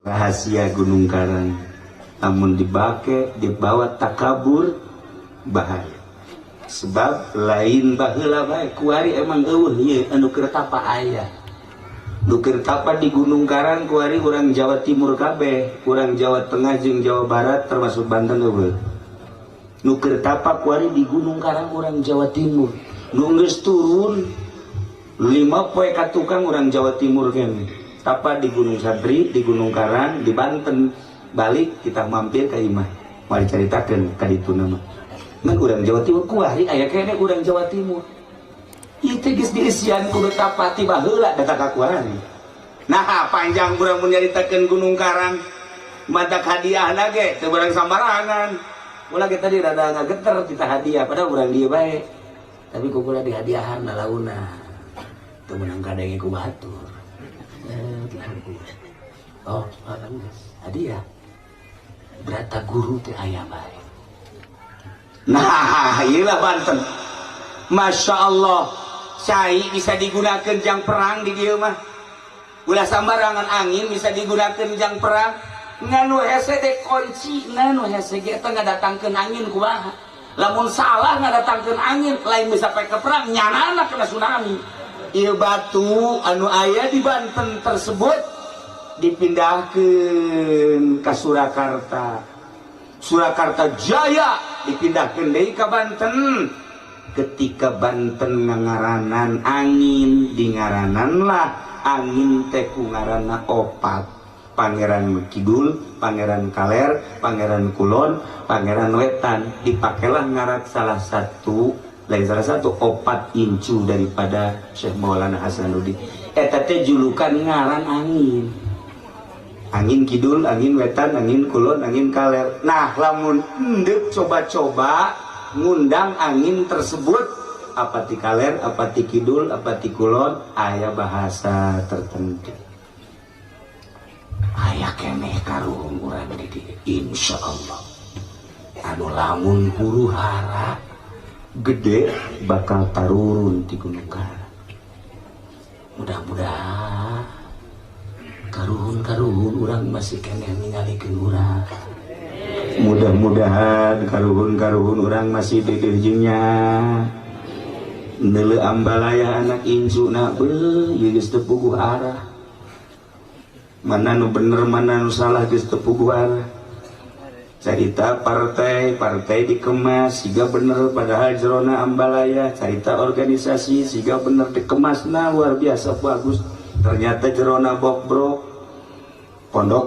Rahasia Gunung Karang, namun dibake dibawa takabur bahaya, sebab lain baheula bae, kuari emang euweuh ieu anu keur tapa. Aya nu keur tapa di Gunung Karang kuari urang Jawa Timur kabeh, urang Jawa Tengah jeung Jawa Barat termasuk Banten euweuh. Nu keur tapa kuari di Gunung Karang urang Jawa Timur. Nu geus turun 5 poe ka tukang urang Jawa Timur kene tapa di Gunung Santri, di Gunung Karang, di Banten. Balik kita mampir ke imah, mari caritakeun ka ditu nama ngan urang Jawa Timur. Kuari aya kene urang Jawa Timur. Ieu teh geus diisian kudu tapa ti baheula datang ka kuari. Nah, panjang urang mun nyaritakeun Gunung Karang, matak hadiah ge teu barang sambarangan. Ulah kita tadi rada ngageter kita hadiah, padahal urang dieu bae, tapi ku kula dihadiahan lalauna teu meunang kadenge ku batur. Eh, oh, hadiah berata guru teh aya bae. Nah, iyalah Banten. Masya Allah, cai bisa digunakan jang perang di dieu mah. Ulah sambarangan, angin bisa digunakan jang perang. Ngan nu hese teh kunci, nu hese ge eta ngadatangkeun angin kumaha. Lamun salah ngadatangkeun angin, lain bisa pake perang, nyanana kena tsunami. Ieu batu anu aya di Banten tersebut dipindahkeun ka Surakarta. Surakarta Jaya dipindahkan deui ka Banten. Ketika Banten ngangaranan angin, di ngaranan lah angin teh ku ngaranna opat: Pangeran Kidul, Pangeran Kaler, Pangeran Kulon, Pangeran Wetan. Dipakailah ngaran salah satu, lain salah satu, opat incu daripada Syekh Maulana Hasanuddin. Eta teh julukan ngaran angin, angin kidul, angin wetan, angin kulon, angin kaler. Nah, lamun endek coba-coba ngundang angin tersebut, apa ti kaler, apa ti kidul, apa ti kulon, aya bahasa tertentu. Aya keneh karuhun urang di dieu, insya Allah, anu lamun huru hara gede bakal tarurun di Gunung Karang. Mudah-mudahan karuhun-karuhun urang masih keneh ningalikeun urang. Mudah-mudahan karuhun-karuhun urang masih deudeuh neuleu ambalaya anak incu na beuh ieu geus teu puguh arah, mana nu bener, mana nu salah, geus teu puguh arah. Carita partai, partai dikemas siga bener, padahal jerona ambalaya. Carita organisasi siga bener, dikemasna luar biasa bagus, ternyata jerona bokbrok pondok.